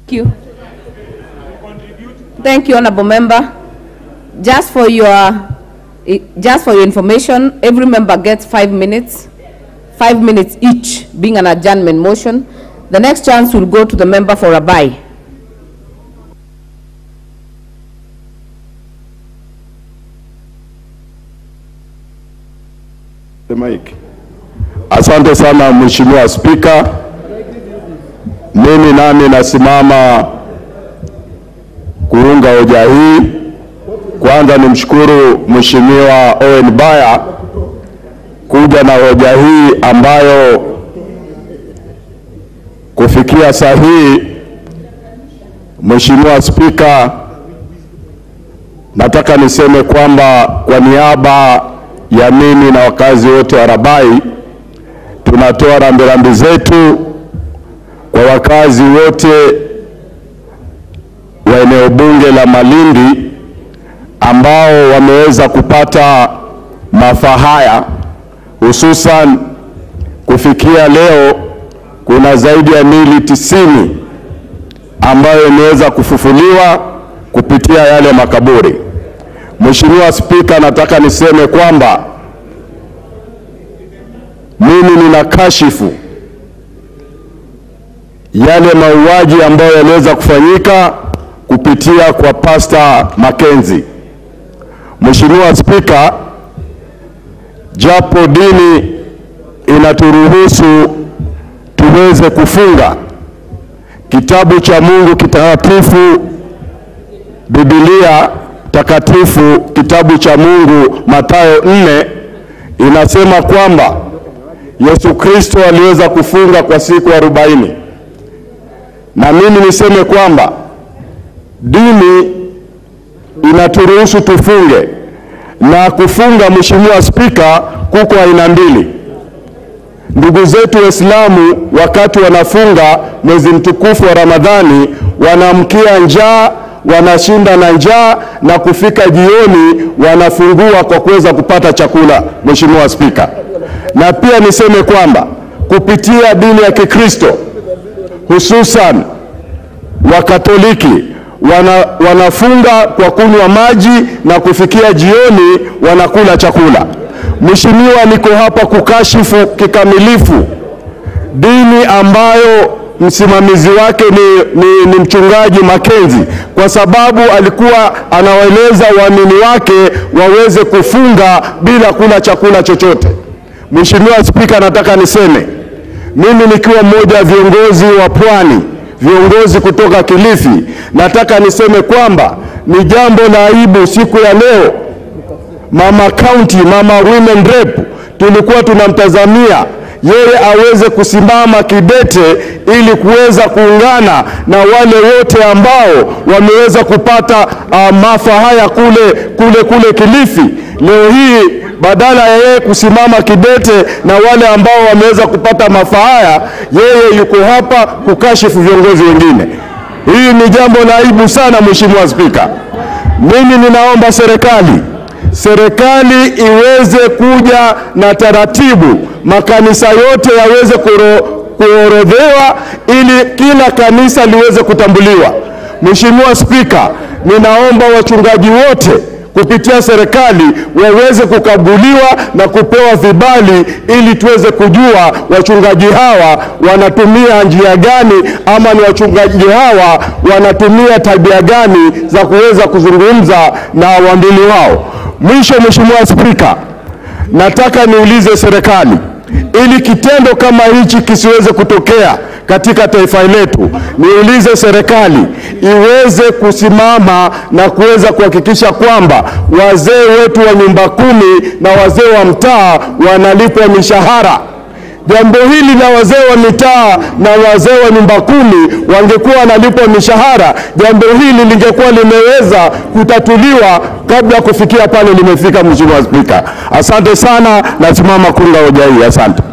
Thank you. Thank you, Honorable Member. Just for your information, every member gets 5 minutes, 5 minutes each, being an adjournment motion. The next chance will go to the member for Rabai. The mic. Asante sana Mheshimiwa Spika. Mimi nami nasimama kuunga hoja hii. Kwanza nimshukuru Mheshimiwa Owen Baya kuja na hoja hii ambayo kufikia saa hii, Mheshimiwa Spika, nataka niseme kwamba kwa niaba ya mimi na wakazi wote wa Rabai tunatoa rambirambi zetu kwa wakazi wote wa eneo bunge la Malindi ambao wameweza kupata maafa haya. Hususan kufikia leo kuna zaidi ya miili 90 ambayo imeweza kufufuliwa kupitia yale makaburi. Mheshimiwa Spika, nataka niseme kwamba mimi ninakashifu yale mauaji ambayo yaliweza kufanyika kupitia kwa Pastor Mackenzie. Mheshimiwa Spika, japo dini inaturuhusu tuweze kufunga, kitabu cha Mungu kitakatifu, Biblia takatifu, kitabu cha Mungu Mathayo 4 inasema kwamba Yesu Kristo aliweza kufunga kwa siku 40. Na mimi niseme kwamba dini inaturuhusu tufunge, na kufunga, Mheshimiwa Spika, kuko aina mbili. Ndugu zetu Waislamu wakati wanafunga mwezi mtukufu wa Ramadhani wanaamkia njaa, wanashinda na njaa, na kufika jioni wanafungua kwa kuweza kupata chakula, Mheshimiwa Spika. Na pia niseme kwamba kupitia dini ya Kikristo, hususan Wakatoliki, wanafunga kwa kunywa maji na kufikia jioni wanakula chakula. Mheshimiwa, niko hapa kukashifu kikamilifu dini ambayo msimamizi wake ni mchungaji Mackenzie, kwa sababu alikuwa anawaeleza waamini wake waweze kufunga bila kula chakula chochote. Mheshimiwa Spika, nataka niseme mimi nikiwa mmoja wa viongozi wa Pwani, viongozi kutoka Kilifi, nataka niseme kwamba ni jambo la aibu siku ya leo Mama County, Mama Women Rep, tulikuwa tunamtazamia yeye aweze kusimama kidete ili kuweza kuungana na wale wote ambao wameweza kupata maafa haya kule Kilifi. Leo hii badala ya yeye kusimama kidete na wale ambao wameweza kupata maafa haya, yeye yuko hapa kukashifu viongozi wengine. Hii ni jambo la aibu sana, Mheshimiwa Spika. Mimi ninaomba serikali iweze kuja na taratibu, makanisa yote yaweze kuorodhewa ili kila kanisa liweze kutambuliwa. Mheshimiwa Spika, ninaomba wachungaji wote kupitia serikali waweze kukaguliwa na kupewa vibali ili tuweze kujua wachungaji hawa wanatumia njia gani, ama ni wachungaji hawa wanatumia tabia gani za kuweza kuzungumza na waamini wao. Mwisho, Mheshimiwa Spika, nataka niulize serikali, ili kitendo kama hichi kisiweze kutokea katika taifa letu, niulize serikali iweze kusimama na kuweza kuhakikisha kwamba wazee wetu wa nyumba 10 na wazee wa mtaa wanalipwa mishahara. Jambo hili la wazee wa mitaa na wazee wa nyumba 10 wangekuwa wanalipwa mishahara, jambo hili lingekuwa limeweza kutatuliwa kabla kufikia pale limefika, Mheshimiwa Spika. Asante sana, nasimama kuunga hoja hii. Asante.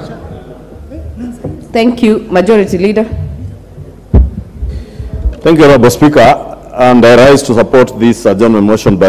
Thank you, Majority Leader. Thank you, Honorable Speaker, and I rise to support this adjournment motion by